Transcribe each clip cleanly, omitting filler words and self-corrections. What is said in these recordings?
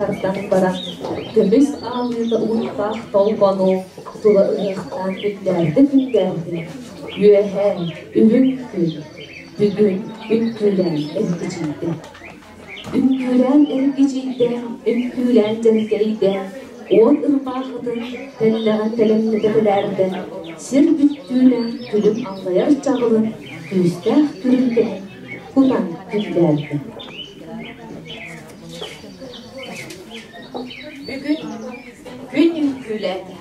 Тардан баран, көмүс аалыыта уһуктаах толбону тула ыһыахтаан күндээрдэ-күндээрдэ, үөһээ үрүҥ күн бүгүн үҥкүүлээн эргичийдэ. Үҥкүүлээн эргичийдэ, үҥкүүлээн дьэҥкэйдэ, уот ырбаахытын тэллэҕин тэлэмнэтэ тэлээрдэ, сир бүттүүнэ күлүм аллайар чаҕылын күүстээх күрүлгэнин кутан күндээрдэ. Бүгүн күн үҥкүүлээтэ,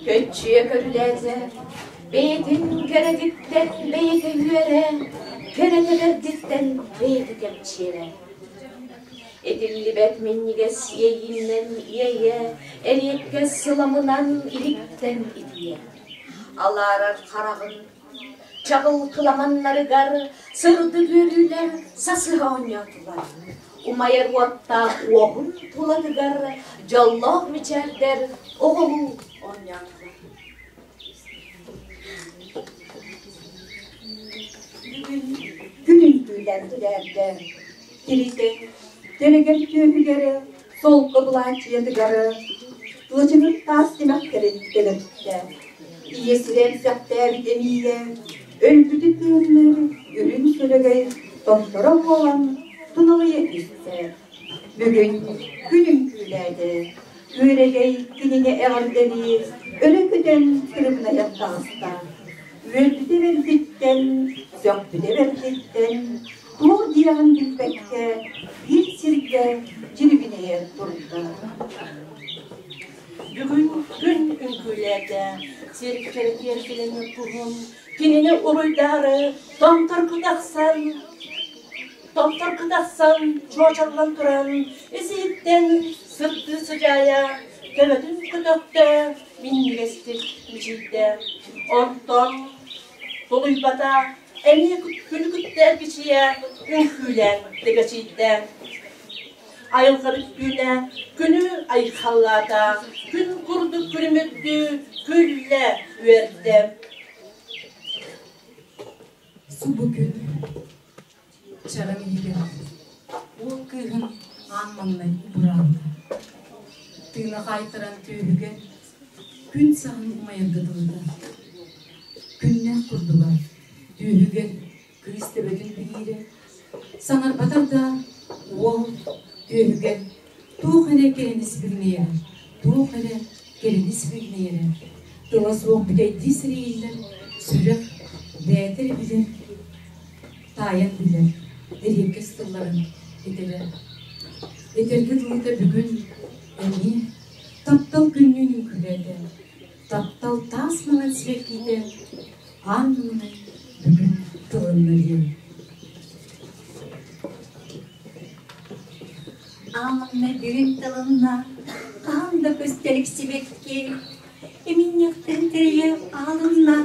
көччүйэ көрүлээтэ, бэйэтин кэрэтиттэн бэйэтэ үөрэ, кэрэтэ бэрдиттэн бэйэтэ кэмчиэрэ. Этиллибэт минньигэс иэйиинэн иэйэ, эриэккэс сыламынан иликтэн итийэ. Алаарар хараҕын Чаҕыл кыламаннарыгар сырдык үөрүүлэр сасыһа оонньоотулар. Умайар уоттаах уоһун тулатыгар дьоллоох мичээрдэр оҕолуу оонньоотулар. Бүгүн күн үҥкүүлээн түлээрдэ. Тиритэ, тэрэгэр түөһүгэр, солко былааччыйатыгар Лычыгыр таас тимэхтэрин тэлэртэ. Ийэ сирэ эмсэхтээбит эмиийэ, өлбүтү тыынныыр үрүҥ сөлөгөй томторо буолан туналыйа түстэ. Бүгүн күн үҥкүүлээтэ, күөрэгэй кинини эҕэрдэлии өрө көтөн тырыбынайан таҕыста. Үөрбүтэ бэрдиттэн, сөхпүтэ бэрдиттэн туох диэҕин билбэккэ биир сиргэ дьирибинэйэ турда. Бүгүн күн үҥкүүлээтэ, сир кэрэтиэркилэнэр туһун, кинини уруйдаары томторку тахсан, томторку тахсан чуочаллан туран, ис-иһиттэн сырдыы сыдьаайа, төбөтүн көтөхтө, минньигэстик мичийдэ. Онтон тулуйбата, эмиэ күнү кытта эргичийэ үҥкүүлээн дэгэчийдэ. Айылҕа бүттүүнэ күнү айхаллаата, күн курдук күлүмүрдүү күллэ үөрдэ. Субу күн чараҥ иһигэр уол кыыһын аан маҥнай убураабыта. Тыына хаайтаран түөһүгэр күн саҕын умайарга дылыта. Күннээх курдуга түөһүгэр кыыс төбөтүн бириирэ, саҥарбатар да уол түөһүгэр туох эрэ кэрэни сибигинэйэрэ, туох эрэ кэрэни сибигинэйэрэ, тыла суох бүтэйдии сэрэйиллэр сүрэх бэйэтэ эрэ билэр, таайан билэр эриэккэс тылларын этэрэ. Этэргэ дылыта бүгүн эмиэ таптал күннүүн үҥкүүлээтэ, таптал таас маҥан сибэккиитэ аан маҥнай бүгүн тылынна диэн. Аан маҥнай бүгүн тылынна, хаһан да көстө сибэкки, эминньэхтэн тэрийэ аалынна,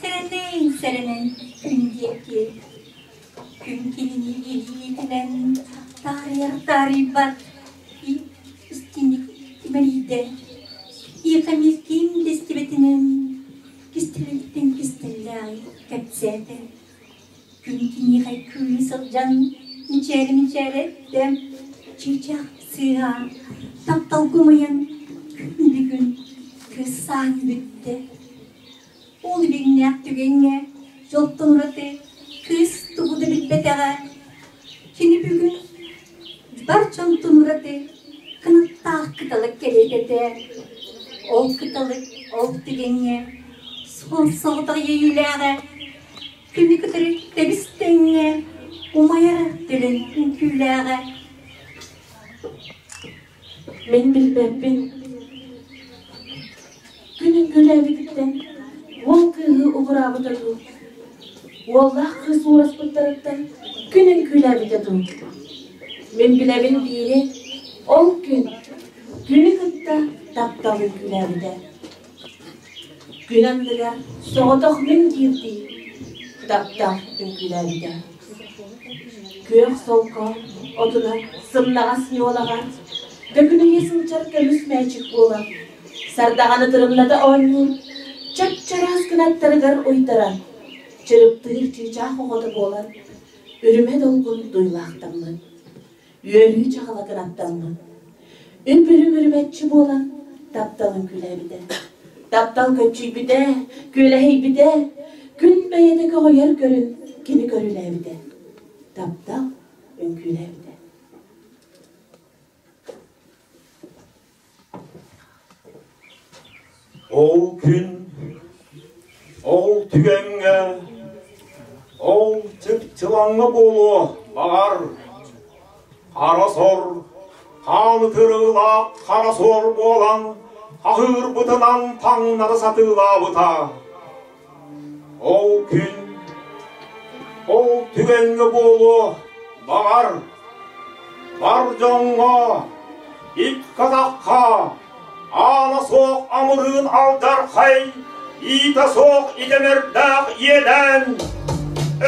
сэрэнэн-сэрэнэн күн диэки. Күн кинини илиитинэн таарыйар таарыйбат, истиник имэрийдэ. Тихомир ким да истибэтинэн кистэлэҥтэн кистэллээҕи кэпсээтэ. Күн киниэхэ кыыы сылдьан мичээрэ-мичээрэ эттэ, чыычаах сыыһа тапталга умайан күн бүгүн кыыс саан бүттэ. Ол илиҥнээх түгэҥҥэ дьолтон ураты кыыс тугу да билбэтэҕэ. Кини бүгүн бар дьонтон ураты кынаттаах кыталык кэриэтэ этэ. Ол кыталык ол түгэҥҥэ суон соҕотох иэйиилээҕэ күнү кытары тэбис-тэҥҥэ умайар төлөн үҥкүүлээҕэ. Мин билбэппин. Күн үҥкүүлээбититтэн уол кыыһы убураабыта дуу, уоллаах кыыс уураспыттарыттан күн үҥкүүлээбитэ дуу. Мин билэбин биири, ол күн күнү кытта таптал үҥкүүлээбитэ. Күн анныгар соҕотох мин диирдии таптал үҥкүүлээбитэ. Күөх солко отунан сымнаҕас ньуолаҕа төкүнүйэ сылдьар көмүс мээчик буолан, сардаҥаны тырымната оонньуур чап-чараас кынаттарыгар уйдаран, чырыптыыр чыычаах оҕото буолан, үрүмэ долгун дуйлаахтаммыт. Үөрүү чаҕыла кынаттаммыт. Үп-үрүҥ үрүмэччи буолан тапталын күлээбитэ. Таптал көччүйбүтэ, күөлэһийбитэ, күн бэйэтэ көҕүйэр көрүн кини көрүлээбитэ. Таптал үҥкүүлээбитэ. Ол күн, ол түгэҥҥэ, ол чыпчылаҥҥа буолуо, баҕар, хара сор, хаан ытырыылаах хара суор буолан, хаһыырбытынан таҥнары сатыылаабыта. Ол күн, ол түгэҥҥэ буолуо, баҕар, бар дьоҥҥо, икки атахха, аана суох амырыын алдьархай, иитэ суох идэмэрдээх иэдээн,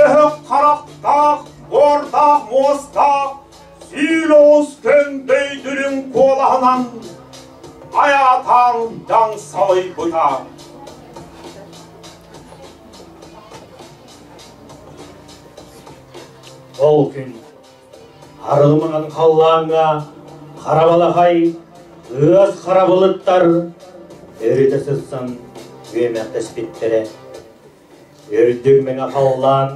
өһөх харахтаах, буордаах муостаах, сүүл оҕус көҥдөй дүлүҥ куолаһынан айаатаан дьаҥ салыйбыта. Ол күн арылымаҥан халлааҥҥа хара балахай, ыас хара былыттар өрүтэ сырсан үөмэхтэспиттэрэ. Үрдүк мэҥэ халлаан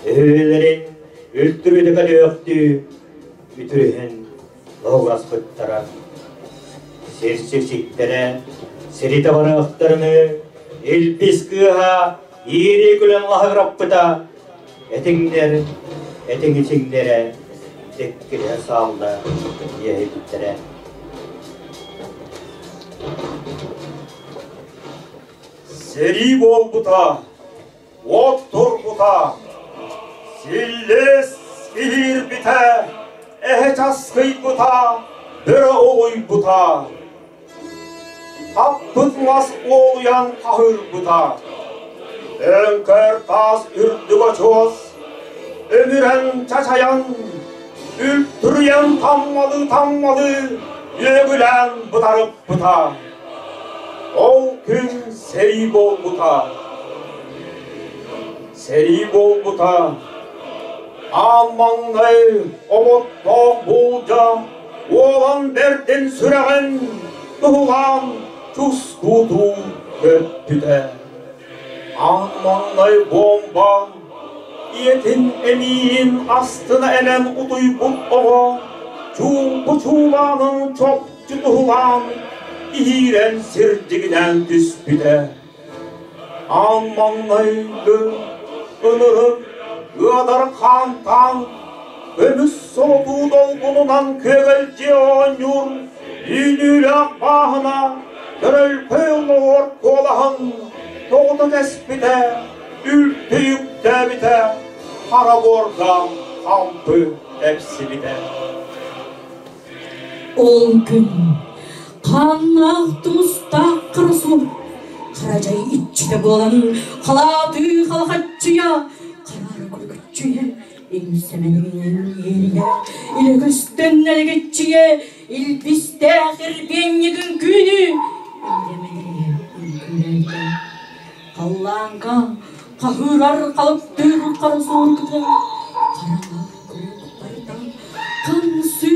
өһүөлэрин үлтүрүтэ көтүөхтүү үтүрүһэн лоһугураспыттара. Сир сиктэрэ сиритэ барыахтарыны илбис кыыһа иирии күлэн лаһыгыраппыта, этиҥнэр этиҥ ичиҥнэрэ тиккириһэ саалла иэһийбиттэрэ. Сэрии буолбута, уот турбута, силлиэс иһиирбитэ, эһэ часкыйбыта, бөрө угуйбута. Хаппыт мас уолуйан хаһыырбыта. Өҥкөр таас үрдүк очуос, өмүрэн чачайан, үлтүрүйэн таммалыы-таммалыы үөгүлээн бытарыппыта. Ол күн сэрии буолбута. Сэрии буолбута. Аан маҥнай оботтоох буулдьа уолан бэрдин сүрэҕин туһулаан тускутуу көппүтэ. Аан маҥнай буомба ийэтин эмиийин астына эмэн утуйбут оҕо чуумпу чуулаанын чопчу туһулаан иһиирэн сирдьигинээн түспүтэ. Аан маҥнайгы ынырык ыадар хаантаан көмүс соҕотуу долгунунан күөгэлдьиэ оонньуур үүнүүлээх бааһына төрөлкөй олоҕор куолаһын тоҕута тэспитэ, үлтү үктээбитэ, хара буорга хампы тэпсибитэ. Ол күн хааннаах тумустаах хара сур харадьай иччитэ буолан халаатыы халахаччыйа хараара күлүкүччүйэ иҥсэмэнигинэн иэрийэ илэ көстөн нэлэгиччийэ илбистээх ирбиэнньигин күнү илэмэнирийэ үҥкүүлээбитэ халлааҥҥа хаһыырар халыптыыр хара суор кытара хараҥа барыта хамсыы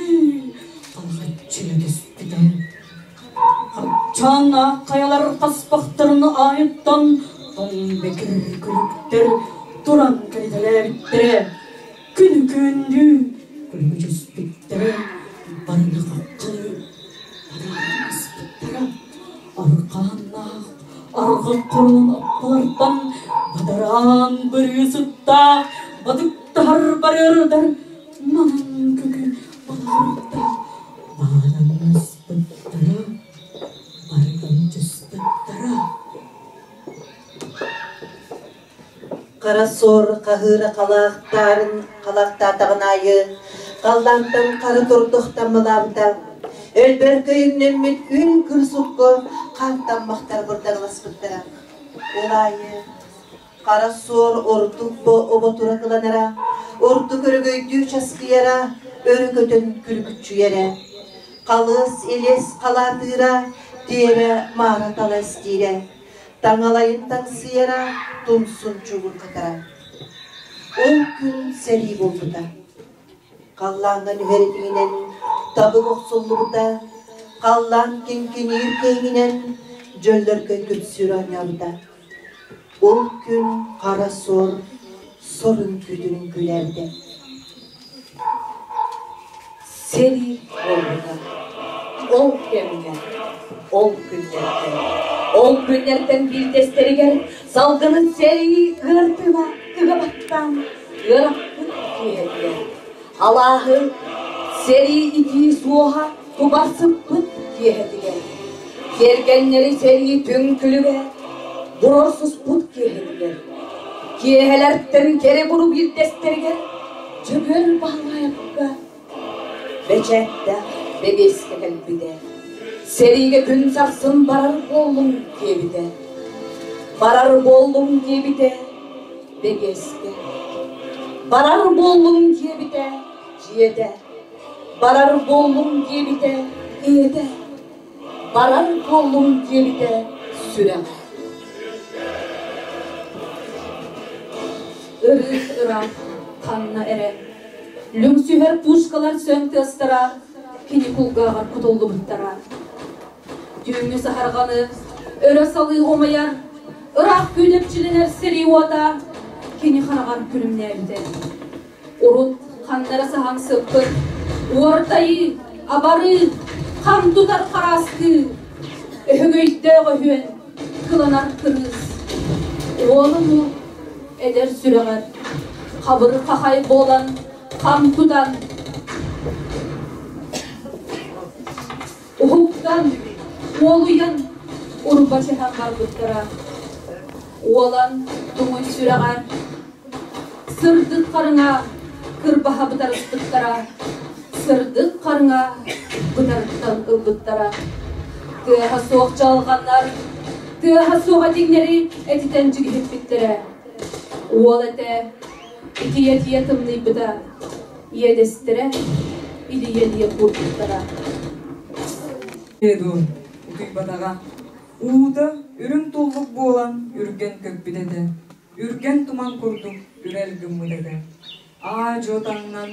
халҕаччыйа түспүтэ. Хапчааннаах хайалар хаспахтарын аайыттан тоҥ бэкир күлүктэр туран кэлитэлээбиттэрэ. Күнү күндүү күлүгү түспүттэрэ, барыны хаххалыы бадараспыттара. Арҕааннаах арҕах хорунан аппалартан бадараан бырыы сыттаах батыктаһар барыардар манан күкү балаҕырда баараҥнаспыттара, барыгынчыспыттара. Хара суор хаһыыра халаахтаарын халаахтаатаҕын аайы халлаантан хара тордох таммалаабыта. Өлбөркөй үҥнэммит үн кырсукка хаан таммахтар бырдаҥаласпыттара. Ол аайы хара суор ордук оботура кыланара, ордук өрөгөйдүү часкыйара, өрө көтөн күлүкүччүйэрэ. Халыс илиэс халаатыыра, тиэрэ маара тала истиирэ. Таҥалайын таҥсыйара, тумсун чугурҕатара. Ол күн сэрии буолбута. Халлааҥҥа нүһэр этиҥинэн табык охсуллубута, халлаан киҥкиниир киэҥинэн дьөллөркөй күпсүүр оонньообута. Ол күн хара суор сор үҥкүүтүн үҥкүүлээбитэ. Сэрии буолбута. Ол кэмҥэ, ол күннэртэн, ол күннэртэн биирдэстэригэр салгыны сэрии ыар тыына ыга баттаан ыараппыт киэһэтигэр, алааһы сэрии итии суоһа тубарсыппыт киэһэтигэр, тиэргэннэри сэрии түҥ күлүгэ бурорсуспут киэһэтигэр, киэһэлэртэн кэрэ-куру биирдэстэригэр Дьөгүөр Баһылайапка бэчээттээх бэбиэскэ кэлбитэ. Сэриигэ күн сарсын барар буоллум диэбитэ. Барар буоллум диэбитэ бэбиэскэ. Барар буоллум диэбитэ дьиэтэ. Барар буоллум диэбитэ ийэтэ. Барар буоллум диэбитэ сүрэҕэ. Ырыых ыраах, ханна эрэ. Лүҥсүһэр пушкалар сөҥ тыастара кини кулгааҕар кутуллубуттара. Түүҥҥү саһарҕаны өрө салыы умайар, ыраах күүдэпчилэнэр сэрии уота кини хараҕар күлүмнээбитэ. Урут ханна эрэ саһан сыппыт уордайыы, абарыы, хам тутар хараастыы, өһөгөйдөөх өһүөн кыланар кырыыс. Уолун эдэр сүрэҕэр хабыр хахай буолан хам тутан уһуктан, уолуйан урбачыһан барбыттара. Уолан туҥуй сүрэҕэр Сырдык харыҥа кырбаһа бытарыспыттара, сырдык харыҥа бытарыттан ылбыттара. Тыаһа суох чалҕаннар, тыаһа суох этиҥнэри этитэн дьигиһиппиттэрэ. Уол этэ итийэ-итийэ тымныйбыта, иэдэстэрэ илийэ-илийэ куурбуттара. Дуу, утуйбатаҕа. Уута үрүҥ туллук буолан үргэн көппүт этэ. Үргэн туман курдук үрэл гыммыт этэ. Аа-дьуо таҥнан,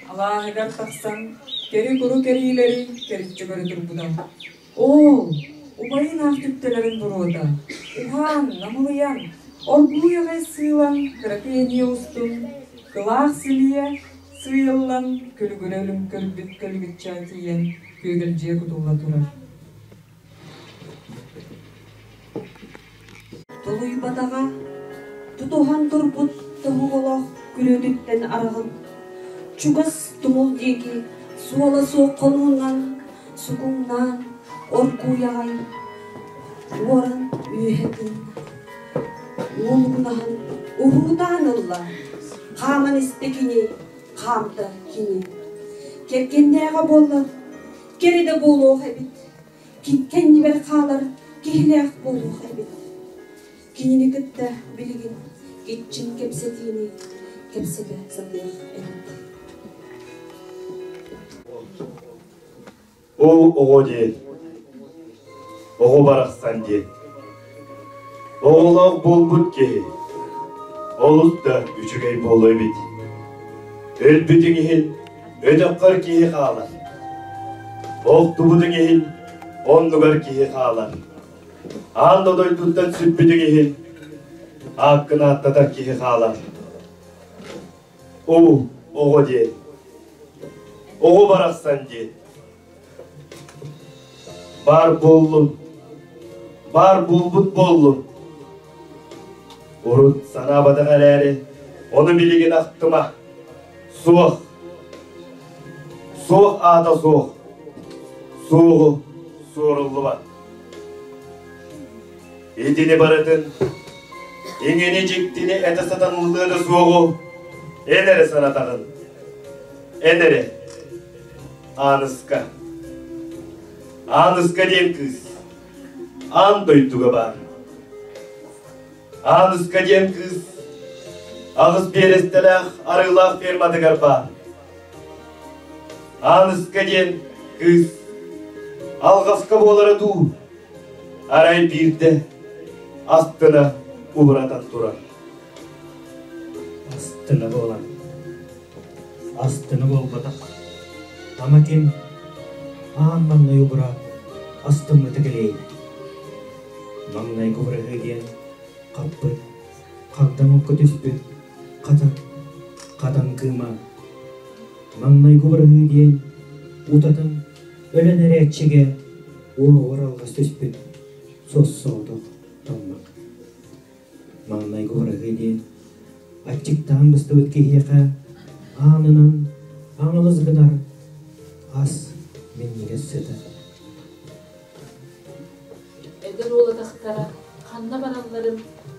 алааһыгар тахсан, кэри-куру кэриилэри кэриччи көрө турбута. Оол, убайын аах түптэлэрин буруота, уһаан, намылыйан, оргууй аҕай сыылан кыракый эниэ устун, кылаах силиэ сыыйыллан, күлүгүрэ өлүҥкөрбүт көлүгүччээ тиийэн күөгэлдьийэ кутулла турар. Тулуйбатаҕа, тутуһан турбут тоһоҕолоох күрүөтүттэн араҕан, чугас тумул диэки суола суох хонуунан сукуҥнаан оргууй аҕай уоран үөһэ тыынна. Уолугунаһан уһуутаан ылла, хааман истэ кини, хаамта кини. Кэргэннээҕэ буоллар, кэрэ да буолуох эбит. Кэннибэр хаалар киһилээх буолуох эбит. Кинини кытта билигин иччин кэпсэтиини кэпсэтэ сатыах эбит. Ол оҕо диэн, оҕо барахсан диэн. Оҕолоох буолбут киһи олус да үчүгэй буолуо эбит. Өлбүтүҥ иһин өтөххөр киһи хаалар. Охтубутуҥ иһин оннугар киһи хаалар. Аан да дойдуттан сүппүтүҥ иһин ааккын ааттатар киһи хаалар. Уу, оҕо диэн. Оҕо барахсан диэн. Баар буоллун, баар буолбут буоллун. Урут санаабатах эрээри, ону билигин ахтыма. Суох. Суох аата суох. Суоҕу суоруллубат. Итини барытын иҥини дьиктини этэ сатаныллыа да суоҕу эн эрэ санатаҕын. Эн эрэ. Ааныска. Ааныска диэн кыыс. Аан дойдуга баар. Ааныска диэн кыыс аҕыс биэрэстэлээх арыылаах ферматыгар баар. Ааныска диэн кыыс алҕаска буолара дуу, арай биирдэ астына убуратан турар. Астына буолан. Астына буолбатах. Ама ким аан маҥнай убура астыммыта кэлиэй. Маҥнайгы убураһыы диэн хаппыт, хагдаҥ окко түспүт хатан, хатан кыыма. Маҥнайгы убураһыы диэн утатан өлөн эрээччигэ уоҕугар алҕас түспүт суос-соҕотох таммах. Маҥнайгы убараһыы диэн аччыктаан быстыбыт киһиэхэ аанынан аҥылыс гынар ас минньигэс сыта. Эдэр уол атахтара ханна баралларын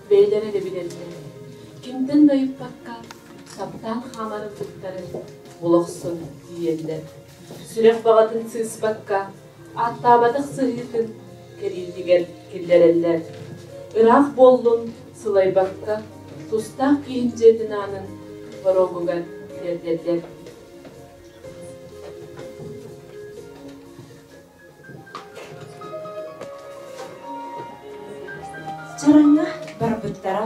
бэйэлэрэ эрэ билэллэр. Кимтэн да ыйыппакка таптаан хаамар ылбыттарын була охсон тиийэллэр. Сүрэх баҕатын сыыспакка ааттаабатах сыһыытын кэриэтигэр киллэрэллэр. Ыраах буоллун, сылайбакка, тустаах киһин дьиэтин аанын боруогугар тиэрдэллэр. Чараҥҥа барбыттара,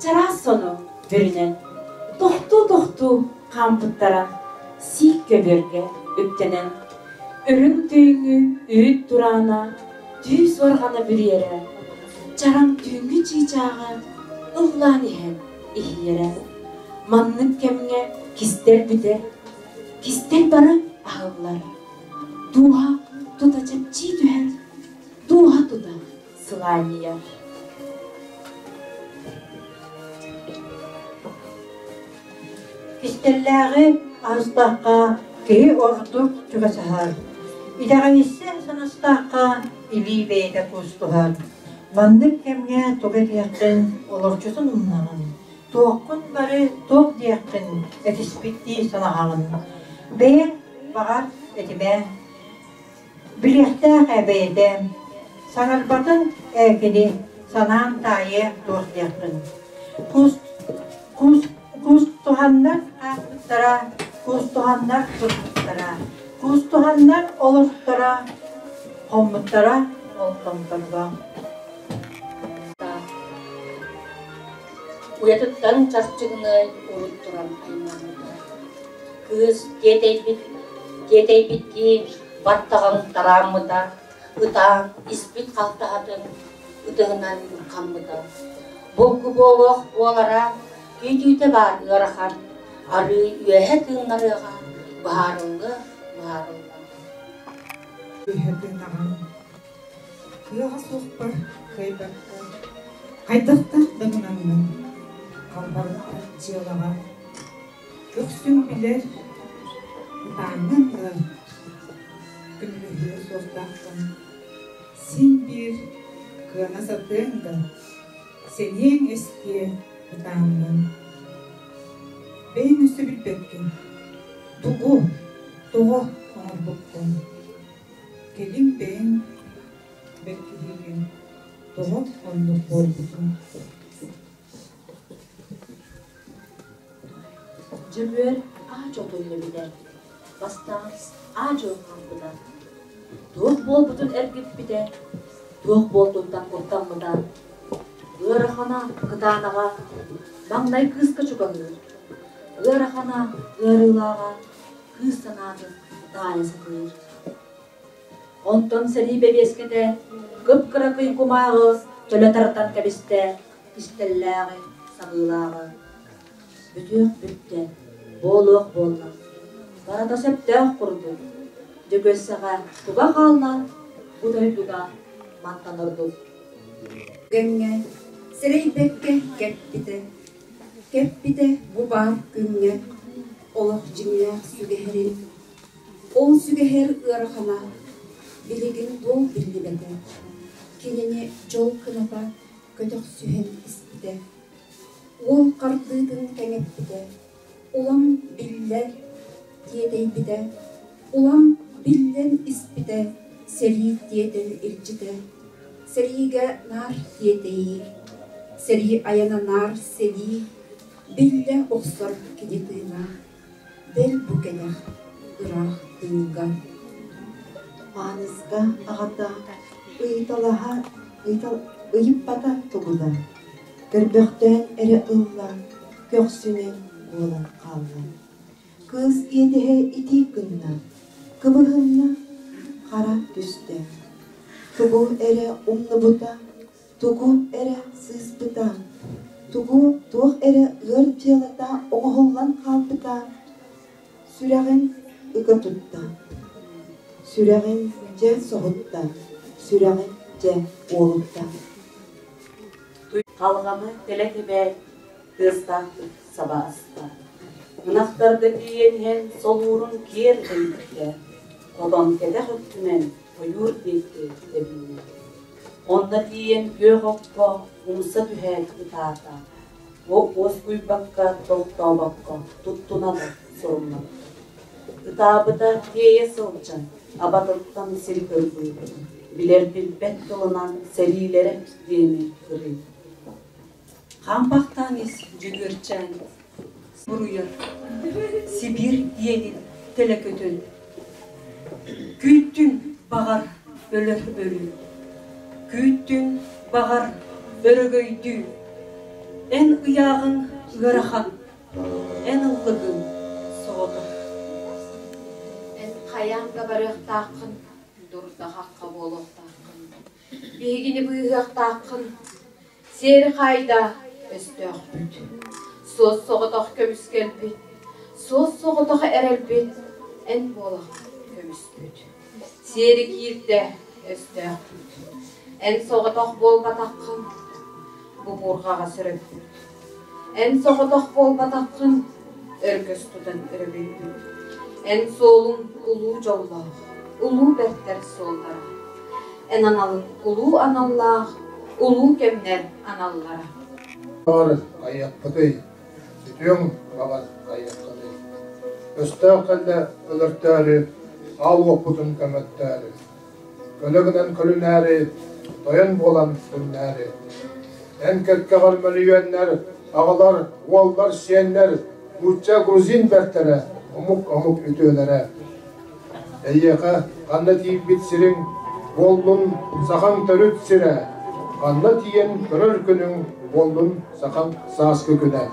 чараас сону бүрүнэн, тохтуу-тохтуу хаампыттара, сиик көбүөргэ үктэнэн, үрүҥ түүҥҥү үүт тураана түү суорҕана бүрүйэрэ, чараҥ түүҥҥү чыычааҕа ыллаан иһэн иһийэрэ. Маннык кэмҥэ кистэл бүтэр, кистэл бары аһыллар. Дууһа тута чэпчии түһэр, дууһа тута сылаанньыйар. Кистэллээҕи аһыстахха киһи ордук чугасаһар. Итэҕэйсэ санастахха илии бэйэтэ куустуһар. Маннык кэмҥэ тугу этиэххин олорчутун умнаҕын, туоххун бары туох диэххин этиспиттии санаһаҕын. Бэйэҥ баҕар этимэ, Билиэхтээх ээ бэйэтэ, саҥарбатын ээ кини, санаан таайыа туох диэххин. Кус, кус, кустуһаннар хаалбыттара, кустуһаннар турбуттара, кустуһаннар олортара, хоммуттара ол томторго. Уйатыттан чарчыгынай урут туран аймаммыта. Кыыс тиэтэйбит, тиэтэйбиттии баттаҕын тарааммыта, ытаан испит халтаһатын ытыһынан хаммыта. Булгу буолуох буолара, күүтүүтэ баар ыарахан, арыы үөһэ тыыннарыаҕа, быһаарыллыах быһаарыллан. Үөһэ тыынаҕын Кыаҕа суохпар кыайбакка, хайдахтаах да гынаммын, халбарыппат дьыалаҕа көхсүм билэр, ытааҥҥын да көмөлөһүө суохтаахпын. Син биир кыана сатыаҥ да, сэниэҥ эстиэ ытааҥҥын. Бэйэҥ өссө билбэккин, тугу, тоҕо оҥорбуккун. Кэлин бэйэҥ бэркиһиигин тоҕо оннук буолбутун. Дьөгүөр аа-дьуо төннүбүтэ, бастаан аа-дьуо хаампыта, туох буолбутун эргиппитэ, туох буолтуттан куттаммыта. Ыарахана, кытаанаҕа маҥнай кыыска чугаһыыр, ыарахана, ыарыылааҕа кыыс санаатын таайа сатыыр. Онтон сэрии бэбиэскэтэ кып-кыракый кумааҕы төлө тардан кэбистэ, кистэллээҕи, сабыылааҕы. Бүтүөх бүттэ, буолуох буолла. Барыта сөптөөх курдук. Дьөгүөссэҕэ туга хаалла, бу дойдуга мантан ордук. Түгэҥҥэ сэрэйбэккэ кэппитэ, кэппитэ бу баар күҥҥэ олох дьиҥнээх сүгэһэрин Ол сүгэһэр ыарахана билигин туох биллибэтэ, кинини дьол кыната көтөхсүһэн испитэ, уол хардыытын кэҥэппитэ, улам биллэр тиэтэйбитэ, улам биллэн испитэ сэрии тиэтэл илдьитэ, сэриигэ наар тиэтэйии, сэрии айана наар сэлии, биллэ охсор кини тыына. Бэл бу кэтэх ыраах тыылга Ааныска аҕата ыйыталаһа ыйыппата тугуна, көрбөхтөөн эрэ ылла, көхсүнэн буолан хаалла. Кыыс иэдэһэ итии гынна, кыбыһынна, хара түстэ. Тугу эрэ умнубута, тугу эрэ сыыспыта, тугу туох эрэ ыар дьыалата оҥоһуллан хаалбыта сүрэҕин ыга тутта, сүрэҕин дьэ соһутта, сүрэҕин дьэ уолутта. Халҕаны тэлэ тэбээт, тыастаахтык саба аста. Ынахтарга тиийэн иһэн солуурун киэр элбиттэ, хотон кэтэх өттүнэн ойуур диэки тэбиннэ. Онно тиийэн күөх окко умса түһээт ытаата. Уоскуйбакка, тохтообокко туттуна да сурумматта. Ытаабыта тиэйэ сылдьан, абатыттан сир кырбыы, билэр-билбэт тылынан сэриилэрэ диэни кырыы. Хампахтаан ис Дьөгүөрчээн буруйар Сибиир диэнин төлө көтөн Күүттүн баҕар өлөр өлүү Күүттүн баҕар өрөгөйдүү Эн ыйааҕыҥ ыарахан Эн ыллыгыҥ соҕотох Эн хайаан да барыахтааххын, дурда-хахха буолуохтааххын. Биһигини быыһыахтааххын, сиэри хаайда өстөөхпүт. Суос-соҕотох көмүскэлбит, суос-соҕотох эрэлбит эн буолаҕын көмүспүт. Сиэри киирдэ өстөөхпүт. Эн соҕотох буолбатаххын, бу буурҕаҕа сөрөппүт. Эн соҕотох буолбатаххын, өргөс тутан өрөгөйбүт. Эн суолуҥ улуу дьоллоох, улуу бэртэр суоллара. Эн аналыҥ улуу аналлаах, улуу кэмнэр аналлара. Баҕар хайыахпытый, сүтүөҥ баҕар хайыаххытый. Өстөөх кэллэ өлөртөөрү, аал уоппутун көмөттөөрү. Көлө гынан көлүнээри, тойон буолан күннээри. Эн кэккэҕэр мөлүйүөннэр, аҕалар, уоллар, сиэннэр, нуучча, грузин бэртэрэ, омук-омук үтүөлэрэ. Эйиэхэ ханна тиийбит сириҥ буоллун сахаҥ төрүт сирэ, ханна тиийэн көрөр күнүҥ буоллун сахаҥ сааскы күнэ.